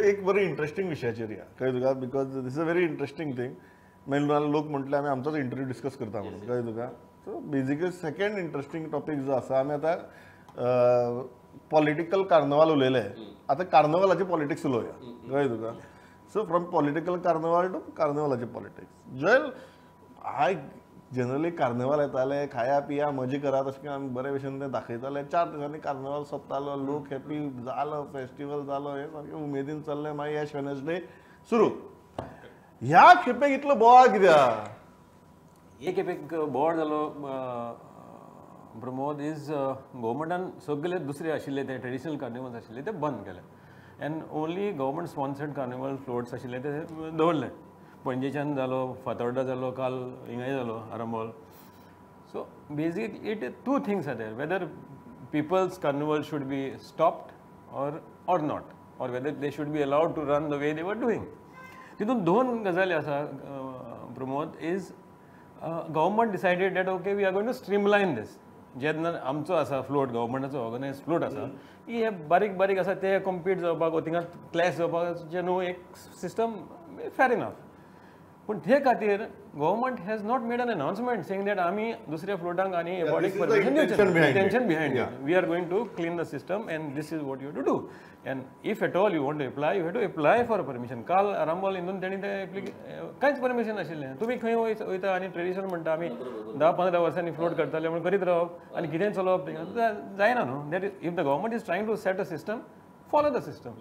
एक बरी इंटरेस्टिंग विशयाचेर या, कळ्ळें तुका, because this is a very interesting thing. मागीर लोक म्हटले आमी आमचोच इंटरव्यू डिस्कस करता म्हणून, कळ्ळें तुका. So basically second interesting topic जो आसा, आमी आतां पॉलिटिकल कार्नवाल उलयले, आतां कार्नवालाचे पॉलिटिक्स उलोवया, कळ्ळें तुका. So from political carnival to कार्नवालाचे politics. Joel, I generally carnival येताले, खाया पिया मजा करात अशें आमी बरे भशेन ते दाखयताले. 4 दिसांनी कार्नवाल सोंपतालो, लोक हॅपी जालो, फेस्टिवल जालो, हें सारकें उमेदीन चल्लें. मागीर एश वेनसडे सुरू. ह्या खेपेक इतलो बोवाळ कित्याक? हे खेपेक बोवाळ जालो प्रमोद is गव्हर्मेंटान सगळे दुसरे आशिल्ले ते ट्रेडिशनल कार्निवल्स आशिल्ले ते बंद केले and only government sponsored carnival floats आशिल्ले ते दवरले. पणजेच्यान जालो, फातोर्डा जालो, काल हिंगाय जालो Arambol. So basic it two things are there, whether people's carnival should be stopped or not, or whether they should be allowed to run the way they were doing. तितून दोन गजाली आसा Pramod, is government decided that okay we are going to streamline this. जेन्ना आमचो आसा float, गव्हर्मेंटाचो organise float आसा की हे बारीक बारीक आसा ते कॉम्पीट जावपाक वो थिंगा क्लॅश जावपाक न्हू एक सिस्टम फेर इनफ. पूण ते खातीर government has not made an announcement saying that आमी दुसऱ्या फ्लोटांक आनी intention behind it, we are going to clean the system and this is what you have to do, and if at all you want to apply you have to apply for permission. काल आरांबोल हिंदून तेणी ते कांयच permission नाशिल्लें. तुमी खंय वयता आनी tradition म्हणटा आमी 10-15 वर्सांनी फ्लोट करताले म्हणून करीत रावप आनी कितेंय चलोवप जायना न्हू. That is if the government is trying to set a system, follow the system.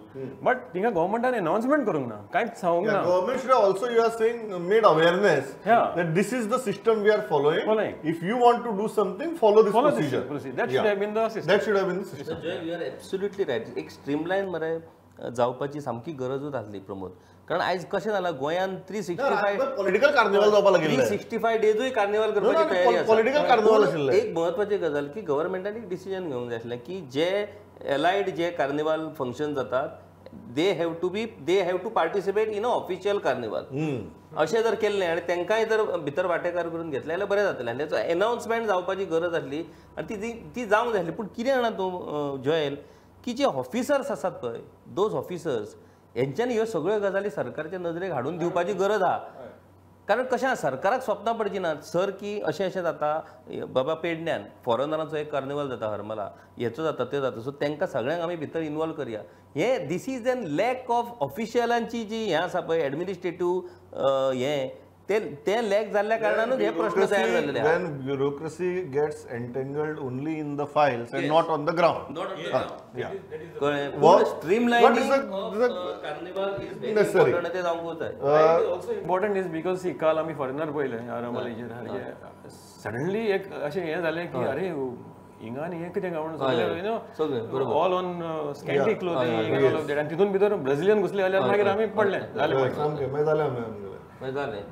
But थिंगा गव्हर्मेंटान अनाउन्समेंट करूंक ना, कांयच सांगूंक ना. Government should also, you are saying, made awareness that this is the system we are following. If you want to do something, follow this procedure. That should have been the system. That should have been the system. Joel, you are absolutely right. एक स्ट्रीमलायन मरे जावपाची सामकी गरजूच आसली प्रमोद, कारण आयज कशें जालां गोंयांत 365 पॉलिटिकल कार्निवल जावपाक लागिल्लें. 365 डेजूय कार्निवल करपाची तयारी आसा. पॉलिटिकल कार्निवल आशिल्लें. एक म्हत्वाची गजाल की गव्हर्मेंटान एक डिसिजन घेवंक जाय आसलें की जे एलायड जे कार्निवाल फंक्शन जातात they have to participate in a official carnival. अशें जर केल्लें आनी तांकांय जर भितर वांटेकार करून घेतलें जाल्यार बरें जातलें. आनी ताचो एनाउन्समेंट जावपाची गरज आसली आनी ती ती जावंक जाय आसली. पूण कितें जाणा तूं जोएल, की जे ऑफिसर्स आसात पळय, those officers हेंच्यांनी ह्यो सगळ्यो गजाली सरकारच्या नजरेक हाडून दिवपाची गरज आहा. कारण कशें आहा, सरकाराक स्वप्नां पडची ना सर की अशें अशें जाता बाबा पेडण्यान फॉरेनरांचो एक कार्निवल जाता, हरमला हेचो जाता, ते जाता, सो तांकां सगळ्यांक आमी भितर इनवॉल्व करया. हे this is an lack of ऑफिशियलांची जी हें आसा पळय एडमिनिस्ट्रेटीव हें ते लॅक जाल्ल्या कारणानूच हे प्रश्न तयार जाल्ले. When bureaucracy gets entangled only in the files and not on the ground. Not on the ground. कळ्ळें. Streamlining of carnival is very important, ते जावंकूच जाय. Also important is because see काल आमी फॉरेनर पळयले आरामोलीचेर, सारकें सडनली एक अशें हें जालें की अरे हिंगा आनी हें कितें काय म्हणून सगळें all on scanty clothing all of that, आनी तितून भितर ब्राझिलियन घुसले जाल्यार मागीर आमी पडले. जालें जालें.